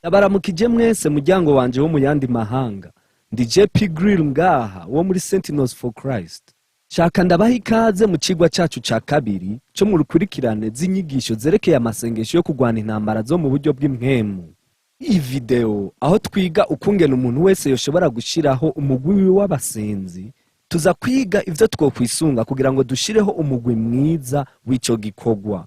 Ndabaramukije mwese muryango wanje wo mu yandi mahanga. Ndi JP Grill ngaha wo muri Sentinels for Christ. Shaka ndabaha ikaze mu cigwa cacu ca kabiri co mu rukurikirane z'inyigisho zerekeye amasengesho yo kurwana intambara zo mu buryo bw'impwemu. Iyi video aho twiga ukungene umuntu wese yoshobora gushiraho umugwi wiwe w'abasenzi, tuza kwiga ivyo twokwisunga kugira ngo dushireho umugwi mwiza w'ico gikorwa.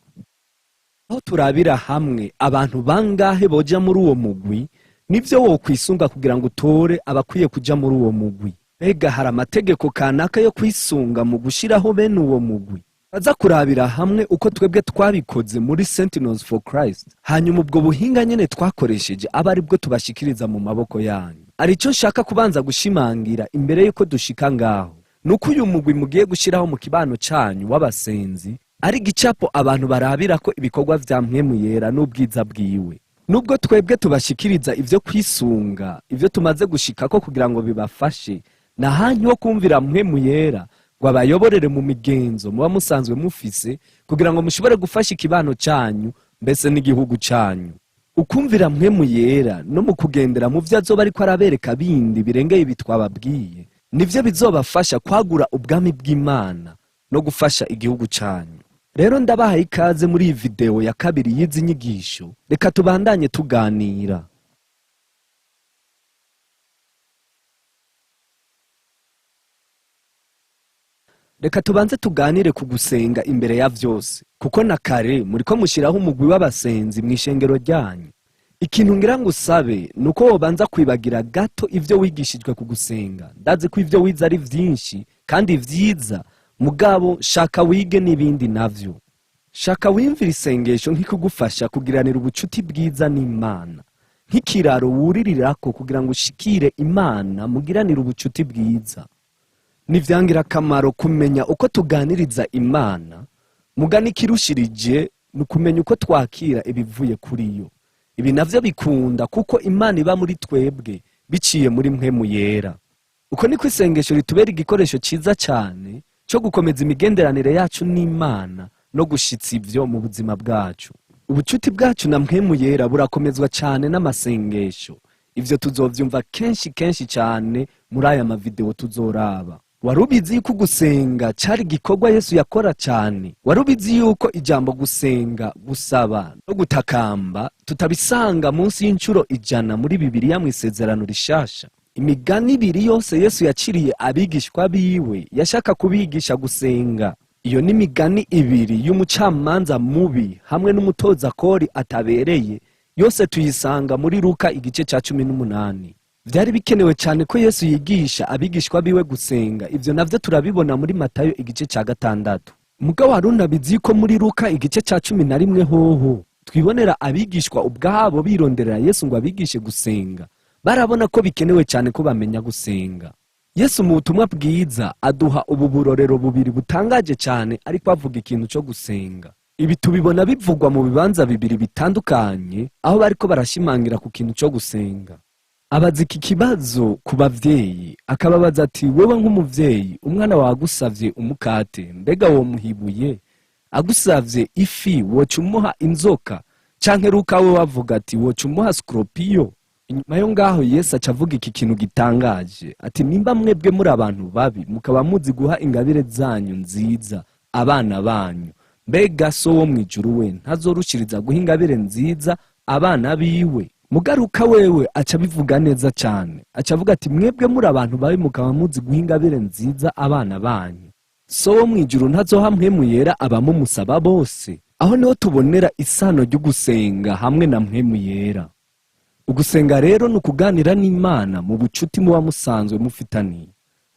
Aho turabira hamwe abantu bangahe boja muri uwo mugwi, nivyo wokwisunga kugira ngo utore abakwiye kuja muri uwo mugwi. Mbega hari amategeko kanaka yo kwisunga mu gushiraho bene uwo mugwi? Baza kurabira hamwe uko twebwe twabikoze muri Sentinels for Christ, hanyuma ubwo buhinga nyene twakoresheje abe aribwo tubashikiriza mu maboko yanyu. Arico nshaka kubanza gushimangira imbere yuko dushika ngaho, nuko uyu mugwi mugiye gushiraho mu kibano canyu w'abasenzi ari igicapo abantu barabirako ibikorwa vya Mpwemu Yera n'ubwiza bwiwe. Nubwo twebwe tubashikiriza ivyo kwisunga, ivyo tumaze gushikako kugira ngo bibafashe, nahanyu ho kumvira Mpwemu Yera ngo abayoborere mu migenzo muba musanzwe mufise kugira ngo mushobore gufasha ikibano canyu mbese n'igihugu canyu. Ukumvira Mpwemu Yera no mu kugendera mu vyo azoba ariko arabereka bindi birengeye ibi twababwiye, nivyo bizobafasha kwagura ubwami bw'Imana no gufasha igihugu canyu. Rero ndabahaye ikaze muri iyi video ya kabiri y'izi nyigisho, reka tubandanye tuganira. Reka tubanze tuganire ku gusenga imbere ya vyose, kuko na kare muriko mushiraho umugwi w'abasenzi mw'ishengero ryanyu. Ikintu ngira ngo usabe nuko wobanza kwibagira gato ivyo wigishijwe ku gusenga. Ndazi ko ivyo wize ari vyinshi kandi vyiza, mugabo shaka wige n'ibindi navyo. Shaka wiyumvire isengesho nk'ikugufasha kugiranira ubucuti bwiza n'Imana, nk'ikiraro wuririrako kugira ngo ushikire Imana mugiranire ubucuti bwiza. Ni ivyangirakamaro kumenya uko tuganiriza Imana, mugani ikirushirije ni ukumenya uko twakira ibivuye kuri yo. Ibi navyo bikunda kuko Imana iba muri twebwe biciye muri Mpwemu Yera. Uko niko isengesho ritubera igikoresho ciza cane co gukomeza imigenderanire yacu n'Imana no gushitsa ivyo mu buzima bwacu. Ubucuti bwacu na Mpwemu Yera burakomezwa cane n'amasengesho. Ivyo tuzovyumva kenshi kenshi cane muri aya mavideo tuzoraba. Warubizi yuko gusenga cari igikorwa Yesu yakora cane? Warubizi yuko ijambo gusenga, gusaba no gutakamba tutabisanga munsi y'incuro 100 muri Bibiliya mw'isezerano rishasha? Imigani ibiri yose Yesu yaciriye abigishwa biwe yashaka kubigisha gusenga. Iyo ni imigani ibiri y'umucamanza mubi hamwe n'umutoza kori atabereye, yose tuyisanga muri Luka igice ca 18. Vyari bikenewe cane ko Yesu yigisha abigishwa biwe gusenga, ivyo navyo turabibona muri Matayo igice ca 6. Mugabo warunabizi ko muri Luka igice ca 11 hoho twibonera abigishwa ubwabo bironderera Yesu ngo abigishe gusenga. Barabona ko bikenewe cane ko bamenya gusenga. Yesu mu butumwa bwiza aduha ubu burorero bubiri butangaje cane, ariko avuga ikintu co gusenga. Ibi tubibona bivugwa mu bibanza bibiri bitandukanye aho bariko barashimangira ku kintu co gusenga. Abaza iki kibazo ku bavyeyi, akababaza ati wewe nk'umuvyeyi umwana wawe agusavye umukate, mbega womuhibuye? Agusavye ifi woca umuha inzoka? Canke Luka we wavuga ati woca umuha skoropiyo? Inyuma yo ngaho Yesu aca avuga iki kintu gitangaje ati nimba mwebwe muri abantu babi mukaba muzi guha ingabire zanyu nziza abana banyu, mbega so wo mw'ijuru we ntazorushiriza guha ingabire nziza abana biwe? Mugaruka wewe aca abivuga neza cane, aca avuga ati mwebwe muri abantu babi mukaba muzi guha ingabire nziza abana banyu, so wo mw'ijuru ntazoha Mpwemu Yera abamumusaba bose? Aho niho tubonera isano ry'ugusenga hamwe na Mpwemu Yera. Ugusenga rero ni ukuganira n'Imana mu bucuti muba musanzwe mufitaniye.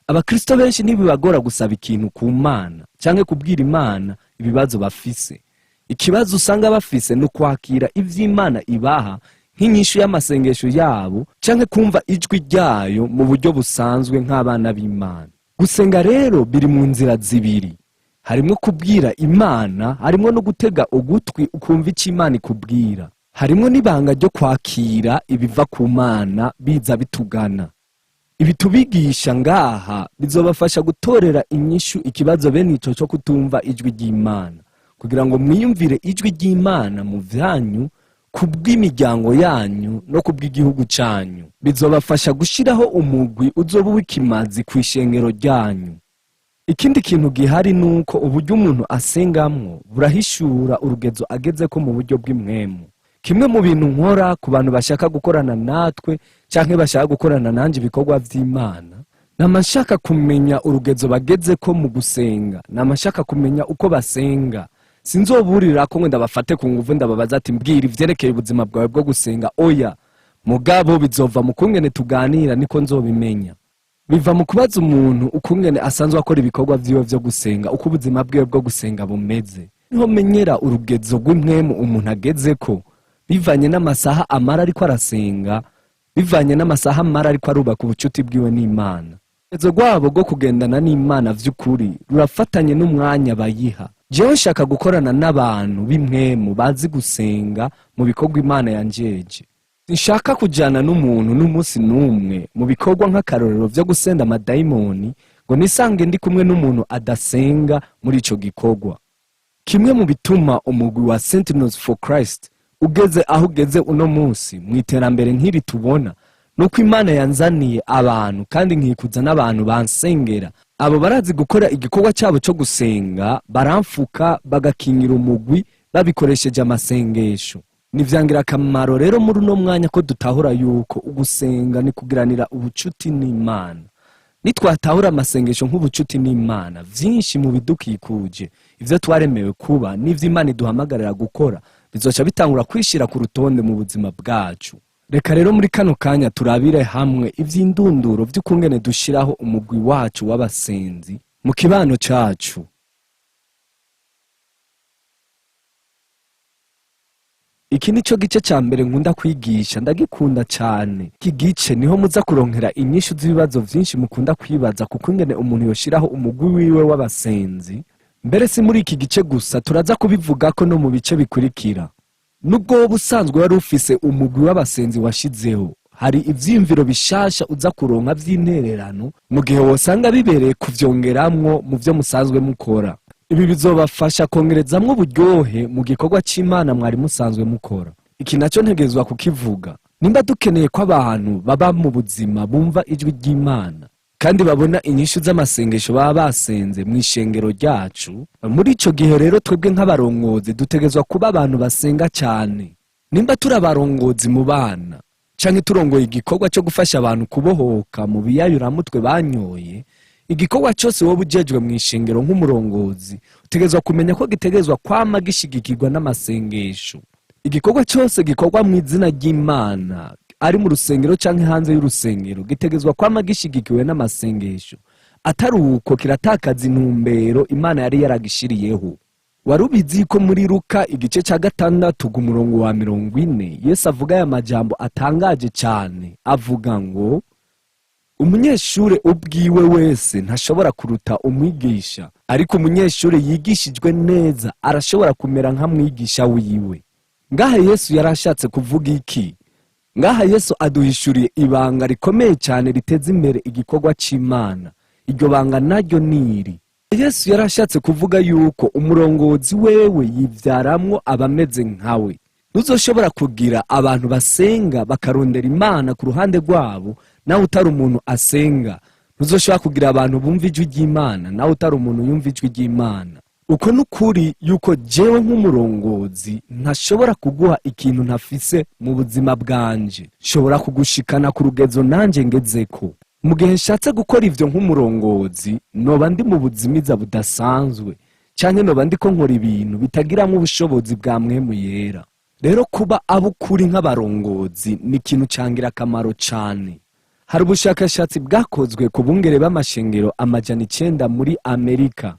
Abakristo benshi ntibibagora gusaba ikintu ku Mana canke kubwira Imana ibibazo bafise. Ikibazo usanga bafise ni ukwakira ivy'Imana ibaha nk'inyishu y'amasengesho yabo canke kumva ijwi ryayo mu buryo busanzwe nk'abana b'Imana. Gusenga rero biri mu nzira zibiri. Harimwo kubwira Imana, harimwo no gutega ugutwi ukumva ico Imana ikubwira. Harimwo n'ibanga ryo kwakira ibiva ku Mana biza bitugana. Ibi tubigisha ngaha bizobafasha gutorera inyishu ikibazo bene ico co kutumva ijwi ry'Imana, kugira ngo mwiyumvire ijwi ry'Imana mu vyanyu, Kubw'imiryango yanyu no kubw'igihugu cyanyu, bizobafasha gushyiraho umugwi uzoba uw'ikimazi ku ishengero ryanyu. Ikindi kintu gihari ni uko uburyo umuntu asengamwo burahishura urugezo agezeko mu buryo bw'impwemu. Kimwe mu bintu nkora ku bantu bashaka gukorana natwe canke bashaka gukorana nanje ibikorwa vy'Imana, nama nshaka kumenya urugezo bagezeko mu gusenga, nama nshaka kumenya uko basenga. Sinzoburira ko ngo ndabafate ku nguvu, ndababaza ati: "Mbwira ivyerekeye ubuzima bwawe bwo gusenga." Oya, mugabo bizova mu kungene tuganira, niko nzobimenya. Biva mu kubaza umuntu ukungene asanzwe akora ibikorwa vyiwe vyo gusenga, uko ubuzima bwiwe bwo gusenga bumeze. Niho menyera urugezo rw'impwemu umuntu agezeko, bivanye n'amasaha amara ariko arasenga, bivanye n'amasaha amara ariko arubaka ubucuti bwiwe n'Imana. Urugezo rwabo rwo kugendana n'Imana vy'ukuri rurafatanye n'umwanya bayiha. Jewe nshaka gukorana n'abantu b'impwemu, bazi gusenga mu bikorwa Imana yanjeje. Sinshaka kujana n'umuntu n'umunsi n'umwe mu bikorwa, nk'akarorero, vyo gusenda amadayimoni, ngo nisange ndi kumwe n'umuntu adasenga muri ico gikorwa. Kimwe mu bituma umugwi wa Sentinels for Christ ugeze aho ugeze uno munsi mu iterambere nk'iri tubona, nuko Imana yanzaniye abantu kandi nkikuza n'abantu bansengera. Abo barazi gukora igikorwa cyabo cyo gusenga, baramfuka, bagakingira umugwi babikoresheje amasengesho. Ni akamaro rero muri uno mwanya ko dutahura yuko ugusenga ni kugiranira ubucuti n'Imana. Nitwatahura amasengesho nk'ubucuti n'Imana, vyinshi mu bidukikuje, ivyo twaremewe kuba n'ivyo Imana iduhamagarira gukora, bizoca bitangura kwishira ku rutonde mu buzima bwacu. Reka rero muri kano kanya turabire hamwe ivy'indunduro vy'ukungene dushiraho umugwi wacu w'abasenzi mu kibano cacu. Iki nico gice ca mbere nkunda kwigisha, ndagikunda cane. Iki gice niho muza kuronkera inyishu z'ibibazo vyinshi mukunda kwibaza kuko ingene umuntu yoshiraho umugwi wiwe w'abasenzi. Mbere si muri iki gice gusa, turaza kubivugako no mu bice bikurikira. Nubwo woba usanzwe wari ufise umugwi w'abasenzi washizeho, hari ivyiyumviro bishasha uza kuronka vy'intererano mu gihe wosanga bibereye kuvyongeramwo mu vyo musanzwe mukora. Ibi bizobafasha kongerezamwo uburyohe mu gikorwa c'Imana mwari musanzwe mukora. Iki nacyo ntegerezwa kukivuga: nimba dukeneye ko abantu baba mu buzima bumva ijwi ry'Imana kandi babona inyishu z'amasengesho baba basenze mu ishengero ryacu, muri ico gihe rero twebwe nk'abarongozi dutegerezwa kuba abantu basenga cyane. Nimba turi abarongozi mu bana canke turongoye igikorwa cyo gufasha abantu kubohoka mu biyayuramutwe banyoye, igikorwa cyose wowe ujejwe mu ishengero nk'umurongozi, utegerezwa kumenya ko gitegerezwa kwama gishigikirwa n'amasengesho. Igikorwa cyose gikorwa mu izina ry'Imana, ari mu rusengero canke hanze y'urusengero, gitegerezwa kwama gishigikiwe n'amasengesho. Atari uko, kiratakaza intumbero Imana yari yaragishiriyeho. Wari ubizi ko muri Luka igice cya 6 ku murongo wa 40, Yesu avuga aya majambo atangaje cyane? Avuga ngo: "Umunyeshure ubwiwe wese ntashobora kuruta umwigisha, ariko umunyeshure yigishijwe neza arashobora kumera nka mwigisha wiwe." Ngaha Yesu yari ashatse kuvuga iki? Ngaha Yesu aduhishuriye ibanga rikomeye cyane riteza imbere igikorwa c'Imana. Iryo banga naryo ni iri: Yesu yari ashatse kuvuga yuko umurongozi wewe yivyaramwo abameze nkawe. Ntuzoshobora kugira abantu basenga bakarondera Imana ku ruhande rwabo nawe utari umuntu asenga. Ntuzoshobora kugira abantu bumva ijwi ry'Imana nawe utari umuntu yumva ijwi ry'Imana. Uko n'ukuri yuko jewe nk'umurongozi ntashobora kuguha ikintu ntafise mu buzima bwanje. Nshobora kugushikana ku rugezo nanje ngezeko. Mu gihe nshatse gukora ivyo nk'umurongozi, noba ndi mu buzimiza budasanzwe, canke noba ndiko nkora ibintu bitagiramwo ubushobozi bwa Mpwemu Yera. Rero kuba ab'ukuri nk'abarongozi ni ikintu cangirakamaro cane. Hari ubushakashatsi bwakozwe ku bungere b'amashengero 900 muri Amerika.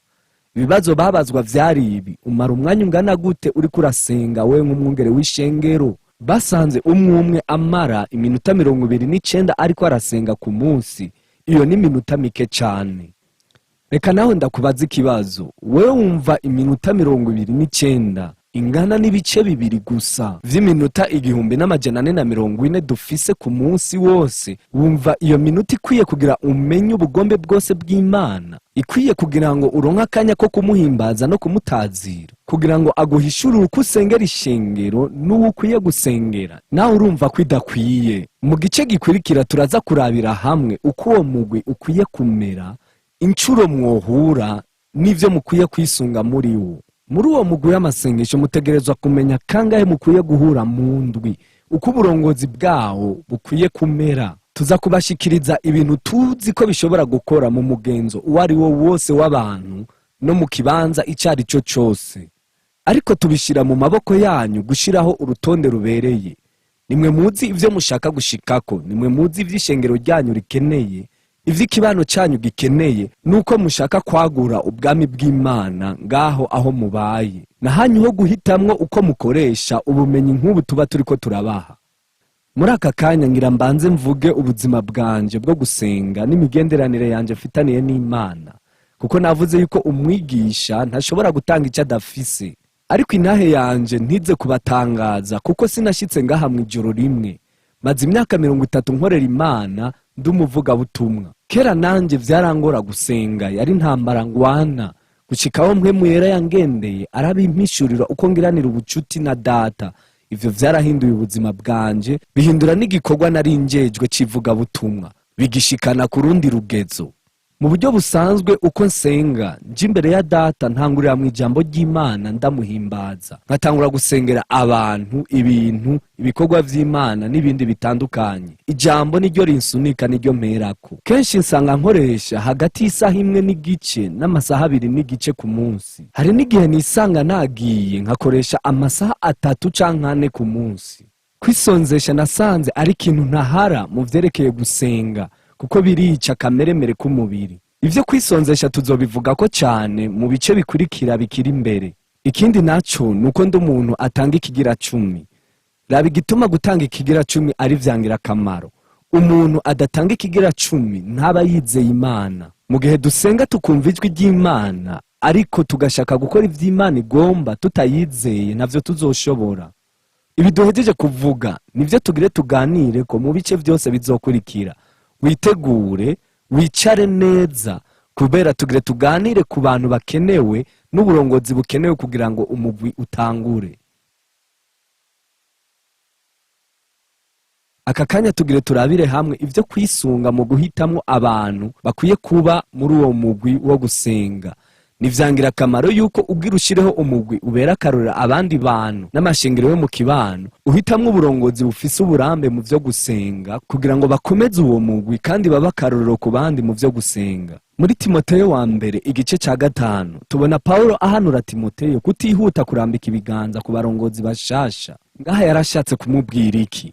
Ibibazo babazwa vyari ibi: "Umara umwanya ungana gute uriko urasenga we nk'umwungere w'ishengero?" Basanze umwe umwe amara iminota 29 ariko arasenga ku munsi. Iyo ni iminota mike cane. Reka nawe ndakubaza ikibazo: wewe wumva iminota 29 ingana n'ibice 2 gusa vy'iminota 1440 dufise ku munsi wose, wumva iyo minota ikwiye kugira umenye ubugombe bwose bw'Imana, ikwiye kugira ngo uronke akanya ko kumuhimbaza no kumutazira? Kugira ngo aguhishurire uko usengera ishengero n'uwo ukwiye gusengera, nawe urumva ko idakwiye. Mu gice gikurikira turaza kurabira hamwe uko uwo mugwi ukwiye kumera, inshuro mwohura n'ivyo mukwiye kwisunga muri wo. Muri uwo mugwi w'amasengesho mutegerezwa kumenya kangahe mukwiye guhura mu ndwi, uko uburongozi bwawo bukwiye kumera. Tuza kubashikiriza ibintu tuzi ko bishobora gukora mu mugenzo uwo ari wo wose w'abantu no mu kibanza icyo ari cyo cyose, ariko tubishyira mu maboko yanyu gushyiraho urutonde rubereye. Nimwe muzi ibyo mushaka gushikako, nimwe muzi ibyo ishengero ryanyu rikeneye, ibyo ikibano cyanyu gikeneye, nuko mushaka kwagura ubwami bw'Imana ngaho aho mubaye. Nahanyu ho guhitamwo uko mukoresha ubumenyi nk'ubu tuba turiko turabaha. Muri aka kanya ngira mbanze mvuge ubuzima bwanje bwo gusenga n'imigenderanire yanje mfitaniye n'Imana, kuko navuze yuko umwigisha ntashobora gutanga icyo adafise. Ariko intahe yanje ntize kubatangaza, kuko sinashyitse ngaha mu ijoro rimwe. Maze imyaka 30 nkorera Imana, ndi umuvugabutumwa. Kera nanjye byarangora gusenga, yari intambara ngwana, gushikaho Mpwemu Yera yangendeye arabimpishurira uko ngiranira ubucuti na Data. Ivyo vyarahinduye ubuzima bwanje, bihindura n'igikorwa nari njejwe c'ivugabutumwa, bigishikana ku rundi rugezo. Mu buryo busanzwe, uko nsenga nje imbere ya Data, ntangurira mu ijambo ry'Imana, ndamuhimbaza, nkatangura gusengera abantu, ibintu, ibikorwa vy'Imana n'ibindi bitandukanye. Ijambo niryo rinsunika, niryo mperako. Kenshi nsanga nkoresha hagati y'isaha 1.5 n'amasaha 2.5 ku munsi. Hari n'igihe nisanga nagiye nkakoresha amasaha 3 canke 4 ku munsi. Kwisonzesha nasanze ari ikintu ntahara mu vyerekeye gusenga, kuko birica akameremere k'umubiri. Ivyo kwisonzesha tuzobivugako cane mu bice bikurikira bikiri imbere. Ikindi naco ni uko ndi umuntu atanga ikigira cumi. Raba igituma gutanga ikigira cumi ari vyangirakamaro. Umuntu adatanga ikigira cumi ntaba yizeye Imana. Mu gihe dusenga tukumva ijwi ry'Imana, ariko tugashaka gukora ivy'Imana igomba tutayizeye, navyo tuzoshobora. Ibi duhejeje kuvuga nivyo tugire tuganire ko mu bice vyose bizokurikira. Witegure, wicare neza, kubera tugire tuganire ku bantu bakenewe n'uburongozi bukenewe kugira ngo umugwi utangure. Aka kanya tugire turabire hamwe ivyo kwisunga mu guhitamwo abantu bakwiye kuba muri uwo mugwi wo gusenga. Ni akamaro yuko ubwira ushireho umugwi ubera akarorero abandi bantu n'amashengero yo mu kibano, uhitamwo uburongozi bufise uburambe mu vyo gusenga kugira ngo bakomeze uwo mugwi kandi babe akarorero ku bandi mu vyo gusenga. Muri Timoteyo wa mbere igice ca 5 tubona Pawulo ahanura Timoteyo kutihuta kurambika ibiganza ku barongozi bashasha. Ngaha yarashatse kumubwira iki?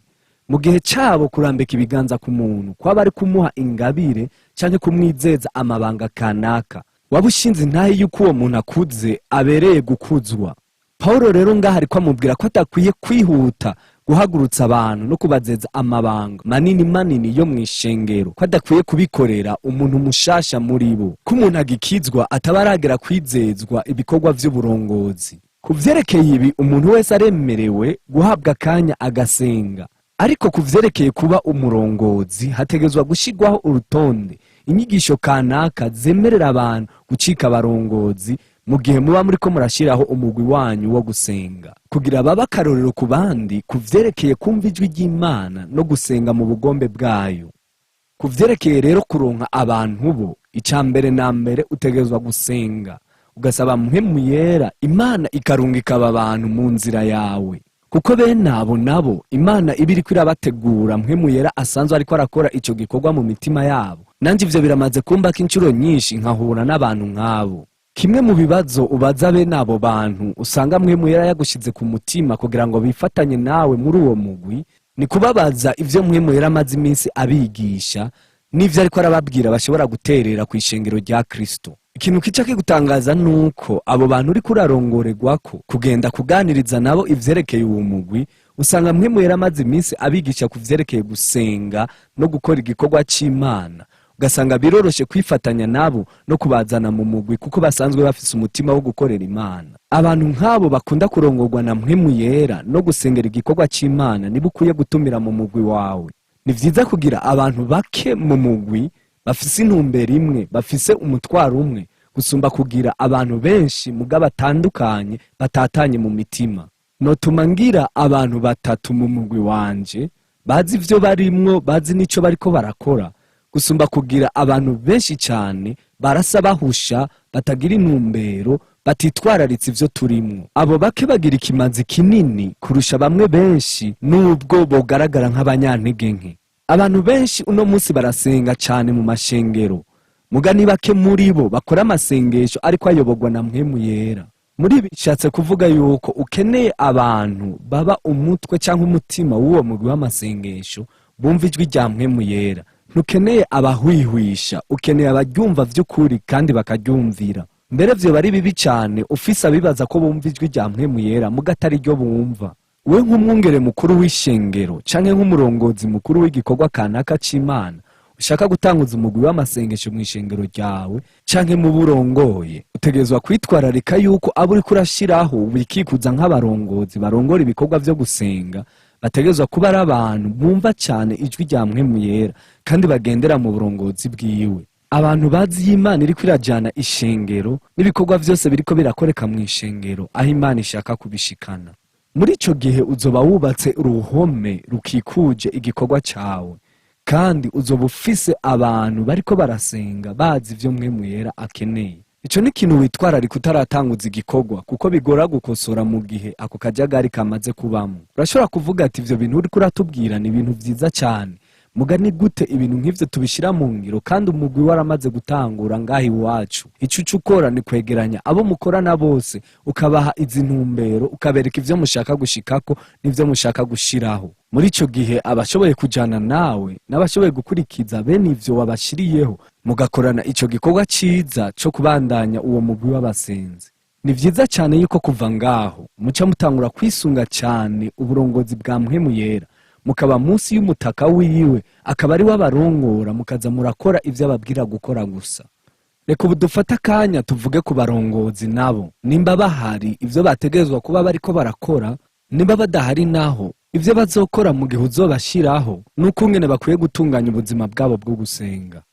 Mu gihe cabo, kurambika ibiganza ku muntu kwaba ari kumuha ingabire canke kumwizeza amabanga kanaka, waba ushinze intahe yuko uwo muntu akuze, abereye gukuzwa. Pawulo rero ngaha ariko amubwira ko adakwiye kwihuta guhagurutsa abantu no kubazeza amabanga manini manini yo mw'ishengero, ko adakwiye kubikorera umuntu mushasha muri bo, ko umuntu agikizwa ataba aragera kwizezwa ibikorwa vy'uburongozi. Ku vyerekeye ibi, umuntu wese aremerewe guhabwa akanya agasenga, ariko ku vyerekeye kuba umurongozi hategerezwa gushirwaho urutonde, inyigisho kanaka zemerera abantu gucika abarongozi mu gihe muba muriko murashiraho umugwi wanyu wo gusenga, kugira babe akarorero ku bandi ku vyerekeye kumva ijwi ry'Imana no gusenga mu bugombe bwayo. Ku vyerekeye rero kuronka abantu bo, ica mbere na mbere utegerezwa gusenga, ugasaba Mpwemu Yera, Imana ikarungika aba bantu mu nzira yawe, kuko bene abo nabo Imana iba iriko irabategura. Mpwemu Yera asanzwe ariko arakora ico gikorwa mu mitima yabo. Nanje ivyo biramaze kumbako inshuro nyinshi, nkahura n'abantu nk'abo. Kimwe mu bibazo ubaza bene abo bantu usanga Mpwemu Yera yagushize ku mutima kugira ngo bifatanye nawe muri uwo mugwi, ni kubabaza ivyo Mpwemu Yera amaze iminsi abigisha n'ivyo ariko arababwira bashobora guterera ku ishengero rya Kristo. Ikintu kica kigutangaza nuko abo bantu uriko urarongorerwako kugenda kuganiriza nabo ivyerekeye uwo mugwi, usanga Mpwemu Yera amaze iminsi abigisha ku vyerekeye gusenga no gukora igikorwa c'Imana, ugasanga biroroshe kwifatanya nabo no kubazana mu mugwi, kuko basanzwe bafise umutima wo gukorera Imana. Abantu nk'abo bakunda kurongorwa na Mpwemu Yera no gusengera igikorwa c'Imana nibo ukwiye gutumira mu mugwi wawe. Ni vyiza kugira abantu bake mu mugwi bafise intumbero imwe, bafise umutwaro umwe, gusumba kugira abantu benshi muga batandukanye batatanye mu mitima. Notuma ngira abantu batatu mu mugwi wanje bazi ivyo barimwo, bazi n'ico bariko barakora, gusumba kugira abantu benshi cane barasa bahusha, batagira intumbero, batitwararitse ivyo turimwo. Abo bake bagira ikimazi kinini kurusha bamwe benshi, nubwo bogaragara nk'abanyantege nke. Abantu benshi uno munsi barasenga cane mu mashengero, muga ni bake muri bo bakora amasengesho ariko ayoborwa na Mpwemu Yera. Muri ibi bishatse kuvuga yuko ukeneye abantu baba umutwe cyangwa umutima w'uwo mugwi w'amasengesho, bumva ijwi rya Mpwemu Yera. Ntukeneye abahwihwisha, ukeneye abaryumva vy'ukuri kandi bakaryumvira. Mbere vyoba ari bibi cane ufise abibaza ko bumva ijwi rya Mpwemu Yera muga atari ryo bumva. We nk'umwungere mukuru w'ishengero canke nk'umurongozi mukuru w'igikorwa kanaka c'Imana, ushaka gutanguza umugwi w'amasengesho mu ishengero ryawe canke mu burongoye, utegerezwa kwitwararika yuko abo uriko urashiraho wikikuza nk'abarongozi barongora ibikorwa vyo gusenga bategerezwa kuba ari abantu bumva cane ijwi rya Mpwemu Yera kandi bagendera mu burongozi bwiwe. Abantu bazi iyo Imana iriko irajana ishengero n'ibikorwa vyose biriko birakoreka mu ishengero aho Imana ishaka kubishikana. Muri ico gihe uzoba wubatse uruhome rukikuje igikorwa cawe, kandi uzoba ufise abantu bariko barasenga bazi ivyo Mpwemu Yera akeneye. Ico ni ikintu witwararika utaratanguza igikorwa, kuko bigora gukosora mu gihe ako kajagari kamaze kubamo. Urashobora kuvuga ati ivyo bintu uriko uratubwira ni ibintu vyiza cane, muga ni gute ibintu nk'ivyo tubishira mu ngiro kandi umugwi waramaze gutangura ngaha iwacu? Ico uca ukora ni kwegeranya abo mukorana bose, ukabaha izi ntumbero, ukabereka ivyo mushaka gushikako n'ivyo mushaka gushiraho. Muri ico gihe abashoboye kujana nawe n'abashoboye gukurikiza bene ivyo wabashiriyeho, mugakorana ico gikorwa ciza co kubandanya uwo mugwi w'abasenzi. Ni vyiza cane yuko kuva ngaho muca mutangura kwisunga cane uburongozi bwa Mpwemu Yera, mukaba munsi y'umutaka wiwe, akaba ari we abarongora, mukaza murakora ivyo ababwira gukora gusa. Reka ubu dufate akanya tuvuge ku barongozi nabo, nimba bahari ivyo bategerezwa kuba bariko barakora, nimba badahari naho ivyo bazokora mu gihe uzobashiraho, n'ukungene bakwiye gutunganya ubuzima bwabo bwo gusenga.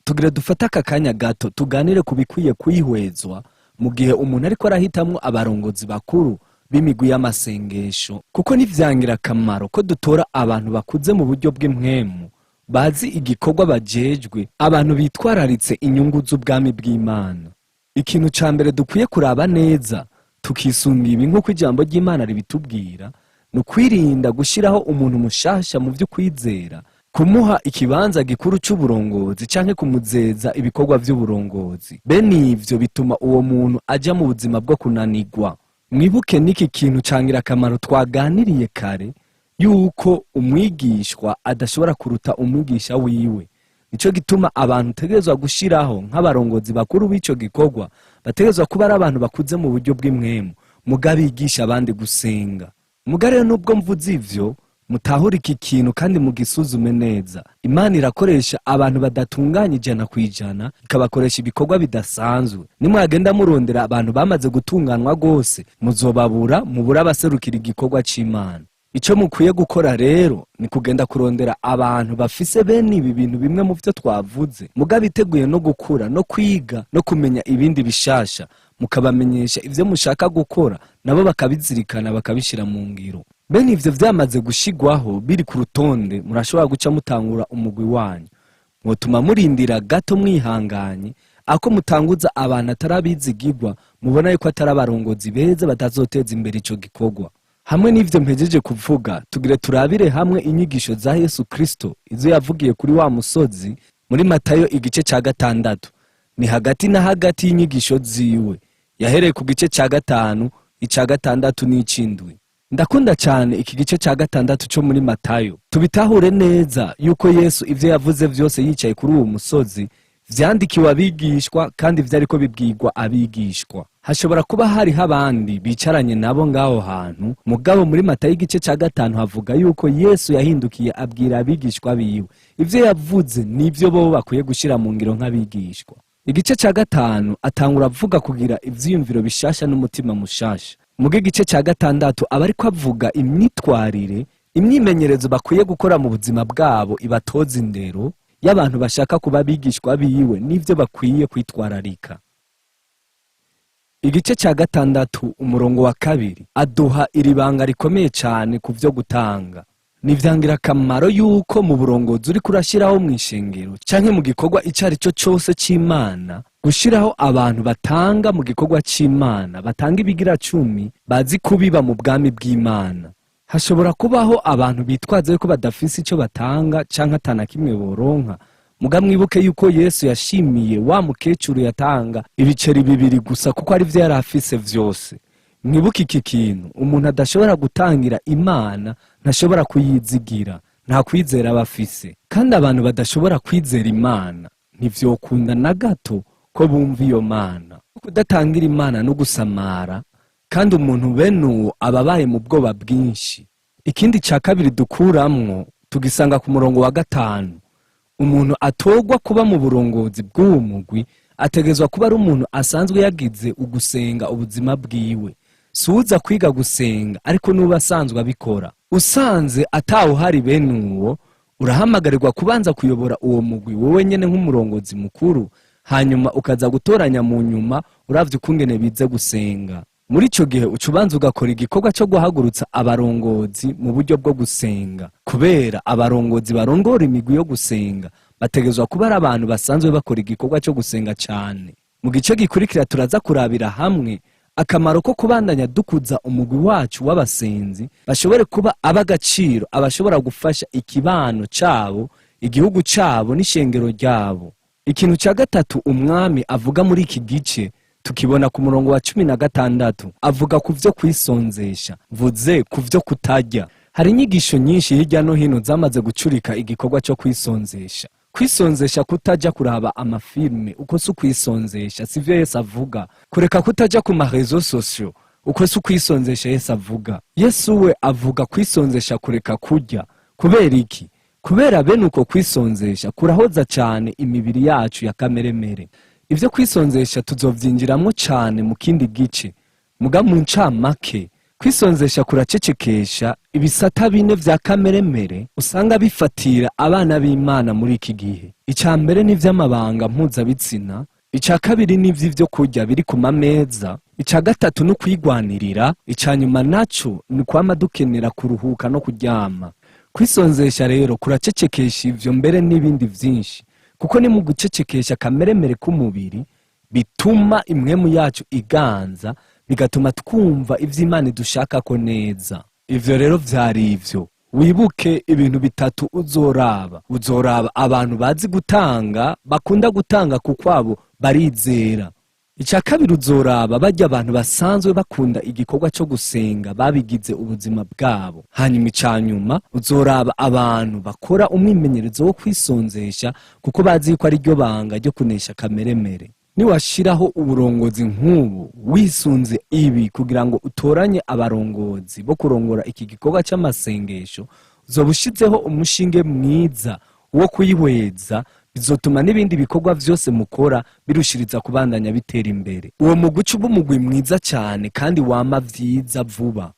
Tugire dufate aka kanya gato tuganire ku bikwiye kwihwezwa mu gihe umuntu ariko arahitamwo abarongozi bakuru b'imigwi y'amasengesho, kuko ni akamaro ko dutora abantu bakuze mu buryo bw'impwemu, bazi igikorwa bajejwe, abantu bitwararitse inyungu z'ubwami bw'Imana. Ikintu ca mbere dukwiye kuraba neza tukisunga ibi nk'uko ijambo ry'Imana ribitubwira, ni ukwirinda gushiraho umuntu mushasha mu vy'ukwizera, kumuha ikibanza gikuru c'uburongozi canke kumuzeza ibikorwa vy'uburongozi. Bene ivyo bituma uwo muntu aja mu buzima bwo kunanigwa. Mwibuke n'iki kintu ca ngirakamaro twaganiriye kare, yuko umwigishwa adashobora kuruta umwigisha wiwe. Nico gituma abantu utegerezwa gushiraho nk'abarongozi bakuru b'ico gikorwa bategerezwa kuba ari abantu bakuze mu buryo bw'impwemu, muga bigisha abandi gusenga. Muga rero nubwo mvuze ivyo, mutahure iki kintu kandi mugisuzume neza. Imana irakoresha abantu badatunganye 100%, ikabakoresha ibikorwa bidasanzwe. Nimwagenda murondera abantu bamaze gutunganwa rwose, muzobabura, mubure abaserukira igikorwa c'Imana. Ico mukwiye gukora rero ni kugenda kurondera abantu bafise bene ibi bintu bimwe mu vyo twavuze, muga biteguye no gukura no kwiga no kumenya ibindi bishasha, mukabamenyesha ivyo mushaka gukora, nabo bakabizirikana bakabishira mu ngiro. Bene ivyo vyamaze gushigwaho biri ku rutonde, murashobora guca mutangura umugwi wanyu. Mwotuma murindira gato mwihanganye, ako mutanguza abantu atarabizigirwa, mubona yuko atari abarongozi beza batazoteza imbere ico gikorwa. Hamwe n'ivyo mpejeje kuvuga, tugire turabire hamwe inyigisho za Yesu Kristo, izo yavugiye kuri wa musozi muri Matayo igice ca 6. Ni hagati na hagati y'inyigisho ziwe. Yahereye ku gice ca 5, ica 6 n'icindwi. Ndakunda cyane iki gice ca 6 co muri Matayo. Tubitahure neza yuko Yesu ivyo yavuze vyose yicaye kuri uwo musozi vyandikiwe abigishwa kandi vyariko bibwirwa abigishwa. Hashobora kuba hariho abandi bicaranye nabo ngaho hantu, mugabo muri Matayo igice ca 5 havuga yuko Yesu yahindukiye abwira abigishwa biwe. Ivyo yavuze nivyo bo bakwiye gushira mu ngiro nk'abigishwa. Igice ca 5 atangura avuga kugira ivyiyumviro bishasha n'umutima mushasha. Muga igice ca 6 aba ariko avuga imyitwarire Imyimenyerezo bakwiye gukora mu buzima bwabo ibatoza indero y'abantu bashaka kuba abigishwa biwe n'ivyo bakwiye kwitwararika. Igice cya 6, umurongo wa 2, aduha iri banga rikomeye cyane ku byo gutanga. Ni ivyangirakamaro yuko mu burongozi uriko urashyiraho mu ishengero canke mu gikorwa icyo ari cyo cyose c'Imana, gushiraho abantu batanga mu gikorwa c'Imana, batanga ibigira cumi, bazi kubiba mu bwami bw'Imana. Hashobora kubaho abantu bitwaza yuko badafise ico batanga canke atana kimwe boronka. Muga mwibuke yuko Yesu yashimiye wa mukecuru yatanga ibiceri bibiri gusa, kuko ari vyo yari afise vyose. Mwibuke iki kintu: umuntu adashobora gutangira Imana ntashobora kuyizigira, nta kwizera aba afise. Kandi abantu badashobora kwizera Imana ntivyokunda na gato ko bumva iyo Mana. Kudatangira Imana no gusamara, kandi umuntu bene uwo aba abaye mu bwoba bwinshi. Ikindi ca kabiri dukuramwo tugisanga ku murongo wa 5. Umuntu atorwa kuba mu burongozi bw'uwo mugwi ategerezwa kuba ari umuntu asanzwe yagize ugusenga ubuzima bwiwe. Si uza kwiga gusenga, ariko n'uba asanzwe abikora. Usanze atawuhari bene uwo, urahamagarirwa kubanza kuyobora uwo mugwi wowe nyene nk'umurongozi mukuru, hanyuma ukaza gutoranya mu nyuma uravye ukungene bize gusenga. Muri ico gihe uca ubanza ugakora igikorwa co guhagurutsa abarongozi mu buryo bwo gusenga, kubera abarongozi barongora imigwi yo gusenga bategerezwa kuba ari abantu basanzwe bakora igikorwa cyo gusenga cane. Mu gice gikurikira turaza kurabira hamwe akamaro ko kubandanya dukuza umugwi wacu w'abasenzi, bashobore kuba ab'agaciro, abashobora gufasha ikibano cabo, igihugu cabo n'ishengero ryabo. Ikintu cya gatatu umwami avuga muri iki gice tukibona ku murongo wa 16. Avuga ku vyo kwisonzesha, mvuze ku vyo kutarya. Hari inyigisho nyinshi hirya no hino zamaze gucurika igikorwa cyo kwisonzesha. Kwisonzesha kutajya kuraba amafilme, uko si ukwisonzesha, sivyo Yesu avuga. Kureka kutajya ku ma réseaux sociaux, uko si ukwisonzesha Yesu avuga. Yesu we avuga kwisonzesha kureka kurya. Kubera iki? Kubera bene uko kwisonzesha kurahoza cyane imibiri yacu ya kameremere. Ibyo kwisonzesha tuzovyinjiramwo cyane mu kindi gice. Muga mu ncamake, kwisonzesha kuracecekesha ibisata bine vya kameremere usanga bifatira abana b'Imana muri iki gihe. Icya mbere ni ivy'amabanga mpuzabitsina, icya kabiri ni ivy'ivyo kurya biri ku mameza, icya gatatu ni ukwigwanirira, icya nyuma naco ni kwama dukenera kuruhuka no kuryama. Kwisonzesha rero kuracecekesha ivyo, mbere n'ibindi vyinshi, kuko ni mu gucecekesha kameremere k'umubiri bituma impwemu yacu iganza, bigatuma twumva ivy'Imana idushakako neza. Ivyo rero vyari ivyo. Wibuke ibintu bitatu uzoraba: uzoraba abantu bazi gutanga, bakunda gutanga, kuko abo barizera. Icya kabiri, uzoraba barya abantu basanzwe bakunda igikorwa cyo gusenga, babigize ubuzima bwabo. Hanyuma icya nyuma, uzoraba abantu bakora umwimenyerezo wo kwisonzesha, kuko bazi yuko ari ryo banga ryo kunesha kameremere. Niwashiraho uburongozi nk'ubu wisunze ibi kugira ngo utoranye abarongozi bo kurongora iki gikorwa cy'amasengesho, uzoba ushizeho umushinge mwiza wo kuyihweza, bizotuma n'ibindi bikorwa vyose mukora birushiriza kubandanya bitera imbere. Uwo mugwi uca uba umugwi mwiza cyane kandi wama vyiza vuba.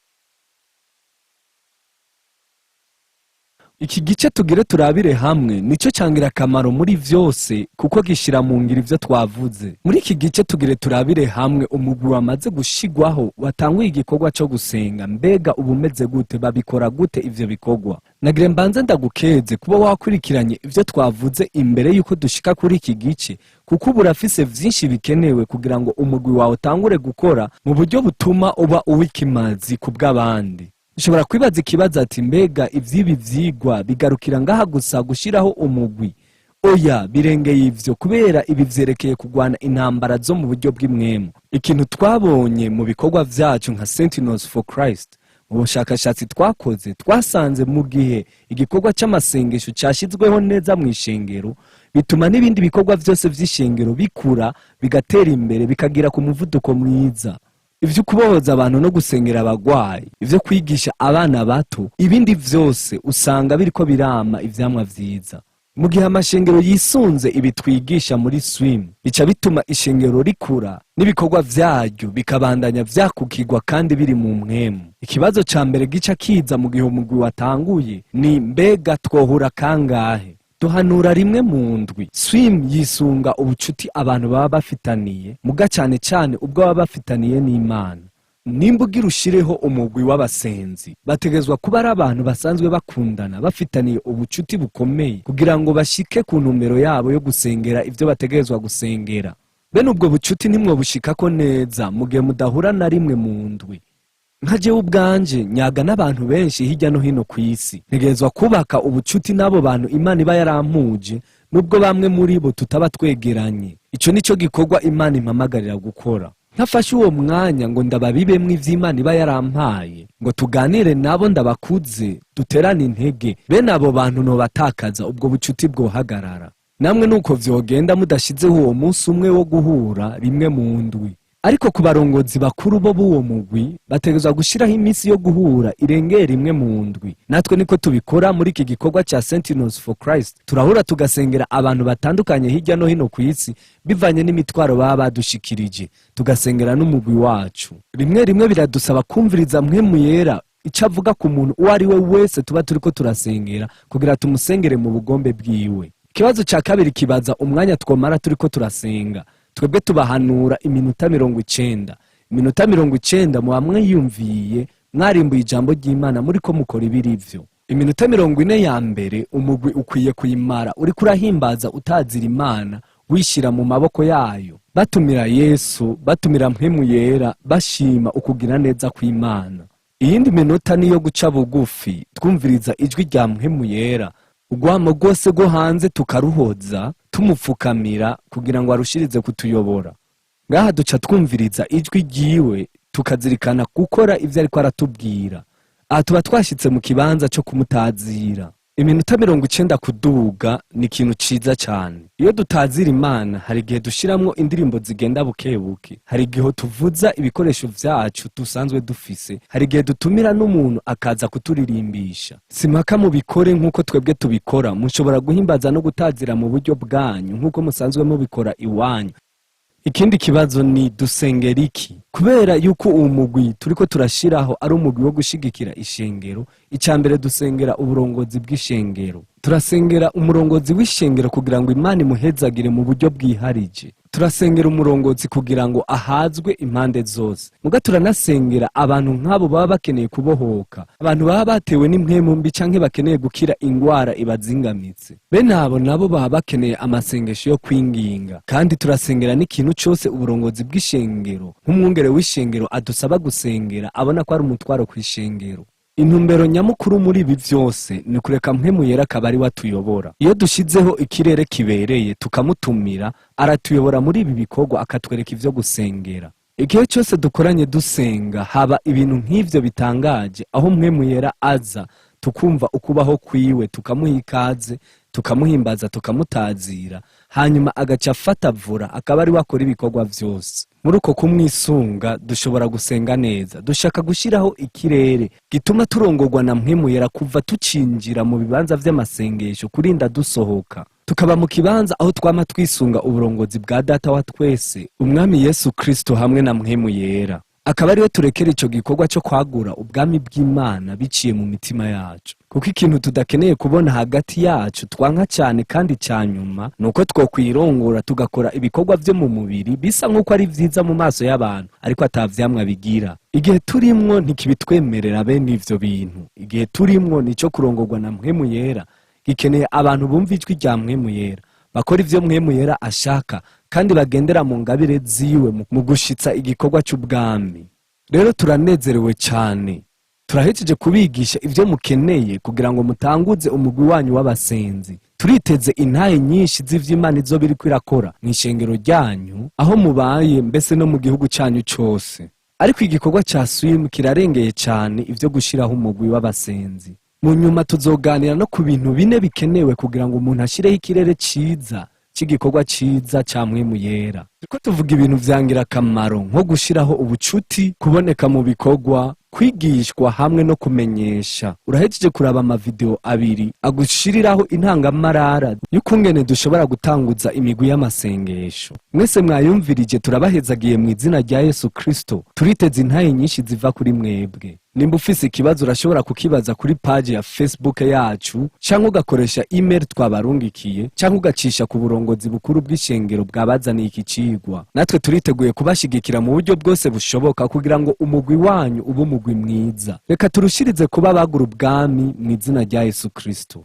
Iki gice tugire turabire hamwe nico cangirakamaro muri vyose, kuko gishira mu ngiro ivyo twavuze. Muri iki gice tugire turabire hamwe umugwi wamaze gushigwaho, watanguye igikorwa co gusenga. Mbega uba umeze gute? Babikora gute ivyo bikorwa? Nagire mbanze ndagukeze kuba wakurikiranye ivyo twavuze imbere yuko dushika kuri iki gice, kuko ubu urafise vyinshi bikenewe kugira ngo umugwi wawe utangure gukora mu buryo butuma uba uw'ikimazi ku bw'abandi. Ushobora kwibaza ikibazo ati: "Mbega ivy'ibi vyigwa bigarukira ngaha gusa, gushiraho umugwi?" Oya, birengeye ivyo, kubera ibi vyerekeye kugwana intambara zo mu buryo bw'impwemu. Ikintu twabonye mu bikorwa vyacu nka Sentinels for Christ, mu bushakashatsi twakoze, twasanze mu gihe igikorwa c'amasengesho cashizweho neza mu ishengero, bituma n'ibindi bikorwa vyose vy'ishengero bikura, bigatera imbere, bikagira ku muvuduko mwiza. Ivyo kubohoza abantu no gusengera abagwayi, ivyo kwigisha abana bato, ibindi vyose usanga biriko birama ivyamwa vyiza. Mu gihe amashengero yisunze ibi twigisha muri SWIM, bica bituma ishengero rikura n'ibikorwa vyaryo bikabandanya vyakukirwa kandi biri mu mpwemu. Ikibazo ca mbere gica kiza mu gihe umugwi watanguye ni: mbega twohura kangahe? Duhanura rimwe mu ndwi. SWIM yisunga ubucuti abantu baba bafitaniye, muga cane cane ubwo baba bafitaniye n'Imana. Nimba ugira ushireho umugwi w'abasenzi, bategezwa kuba ari abantu basanzwe bakundana, bafitaniye ubucuti bukomeye, kugira ngo bashike ku ntumbero yabo yo gusengera ivyo bategerezwa gusengera. Bene ubwo bucuti ntimwobushikako neza mu gihe mudahura na rimwe mu ndwi. Nka jewe ubwanje nyaga n'abantu benshi hirya no hino ku isi, ntegerezwa kubaka ubucuti n'abo bantu Imana iba yarampuje, nubwo bamwe muri bo tutaba twegeranye. Ico nico gikorwa Imana impamagarira gukora. Ntafashe uwo mwanya ngo ndababibemwo ivy'Imana iba yarampaye, ngo tuganire nabo, ndabakuze, duterane intege, bene abo bantu nobatakaza, ubwo bucuti bwohagarara. Namwe nuko vyogenda mudashizeho uwo munsi umwe wo guhura rimwe mu ndwi. Ariko ku barongozi bakuru bo b'uwo mugwi, bategerezwa gushiraho iminsi yo guhura irengera rimwe mu ndwi. Natwe niko tubikora muri iki gikorwa ca Sentinels for Christ. Turahura tugasengera abantu batandukanye hirya no hino ku isi, bivanye n'imitwaro baba badushikirije, tugasengera n'umugwi wacu. Rimwe rimwe biradusaba kumviriza Mpwemu Yera ico avuga ku muntu uwo ari we wese tuba turiko turasengera, kugira tumusengere mu bugombe bwiwe. Ikibazo ca kabiri kibaza umwanya twomara turiko turasenga. Twebwe tubahanura iminota 90. Iminota 90 muba mwiyumviye, mwarimbuye ijambo ry'Imana, muriko mukora ibirivyo. Iminota 40 ya mbere umugwi ukwiye kuyimara uriko urahimbaza, utazira Imana, wishyira mu maboko yayo, batumira Yesu, batumira Mpwemu Yera, bashima ukugira neza kw'Imana. Iyindi minota niyo guca bugufi, twumviriza ijwi rya Mpwemu Yera, urwamo rwose rwo hanze tukaruhoza, tumupfukamira kugira ngo arushirize kutuyobora. Ngaha duca twumviriza ijwi ryiwe, tukazirikana gukora ibyo ariko aratubwira. Aha tuba twashyitse mu kibanza cyo kumutazira. Iminota 90 kuduga ni ikintu ciza cyane. Iyo dutazira Imana, hari igihe dushiramwo indirimbo zigenda buke buke, hari igihe tuvuza ibikoresho vyacu dusanzwe dufise, hari igihe dutumira n'umuntu akaza kuturirimbisha. Simpaka mubikore nk'uko twebwe tubikora. Mushobora guhimbaza no gutazira mu buryo bwanyu nk'uko musanzwe mubikora iwanyu. Ikindi kibazo ni: dusengera iki? Kubera yuko uwo mugwi turiko turashiraho ari umugwi wo gushigikira ishengero, icya mbere dusengera uburongozi bw'ishengero. Turasengera umurongozi w'ishengero kugira ngo Imana imuhezagire mu buryo bwiharije. Turasengera umurongozi kugira ngo ahazwe impande zose. Muga turanasengera abantu nk'abo baba bakeneye kubohoka, abantu baba batewe n'impwemu mbi canke bakeneye gukira ingwara ibazingamitse. Bene abo nabo baba bakeneye amasengesho yo kwinginga. Kandi turasengera n'ikintu cose uburongozi bw'ishengero, nk'umwungere w'ishengero, adusaba gusengera, abona ko ari umutwaro kw'ishengero. Intumbero nyamukuru muri ibi vyose ni kureka Mpwemu Yera akaba ari we atuyobora. Iyo dushizeho ikirere kibereye, tukamutumira, aratuyobora muri ibi bikorwa, akatwereka ivyo gusengera. Igihe cyose dukoranye dusenga, haba ibintu nk'ivyo bitangaje, aho Mpwemu Yera aza, tukumva ukubaho kwiwe, tukamuha ikaze, tukamuhimbaza, tukamutazira, hanyuma agaca afata vura, akaba ari we akora ibikorwa vyose. Muri uko kumwisunga dushobora gusenga neza. Dushaka gushyiraho ikirere gituma turongorwa na Mpwemu Yera kuva tucinjira mu bibanza vy'amasengesho kurinda dusohoka, tukaba mu kibanza aho twama twisunga uburongozi bwa Data wa twese, Umwami Yesu Kristo, hamwe na Mpwemu Yera, akaba ariwe turekera ico gikorwa cyo kwagura ubwami bw'Imana biciye mu mitima yacu. Kuko ikintu tudakeneye kubona hagati yacu, twanka cyane kandi cya nyuma, ni uko twokwirongora tugakora ibikorwa vyo mu mubiri bisa nk'uko ari vyiza mu maso y'abantu, ariko ata vyamwa bigira. Igihe turimwo ntikibitwemerera bene ivyo bintu. Igihe turimwo nico kurongorwa na Mpwemu Yera. Gikeneye abantu bumva ijwi rya Mpwemu Yera, bakora ivyo Mpwemu Yera ashaka, kandi bagendera mu ngabire ziwe mu gushitsa igikorwa c'ubwami. Rero turanezerewe cyane. Turahejeje kubigisha ivyo mukeneye kugira ngo mutanguze umugwi wanyu w'abasenzi. Turiteze intahe nyinshi z'ivy'Imana izo biriko irakora mw'ishengero ryanyu, aho mubaye, mbese no mu gihugu canyu cose. Ariko igikorwa ca SWIM kirarengeye cyane ivyo gushiraho umugwi w'abasenzi. Mu nyuma tuzoganira no ku bintu bine bikenewe kugira ngo umuntu ashireho ikirere ciza c'igikorwa ciza ca Mpwemu Yera. Turiko tuvuga ibintu vya ngirakamaro, nko gushiraho ubucuti, kuboneka mu bikorwa, Kwigishwa hamwe no kumenyesha. Urahejeje kuraba amavideo abiri agushiriraho intangamarara y'ukungene dushobora gutanguza imigwi y'amasengesho. Mwese mwayumvirije, turabahezagiye mu izina rya Yesu Kristo. Turiteze intahe nyinshi ziva kuri mwebwe. Nimba ufise ikibazo, urashobora kukibaza kuri paji ya Facebook yacu, cyangwa ugakoresha email twabarungikiye, cyangwa ugacisha ku burongozi bukuru bw'ishengero bwabazaniye iki cigwa. Natwe turiteguye kubashigikira mu buryo bwose bushoboka kugira ngo umugwi wanyu ube umugwi mwiza. Reka turushirize kuba bagura ubwami mu izina rya Yesu Kristo.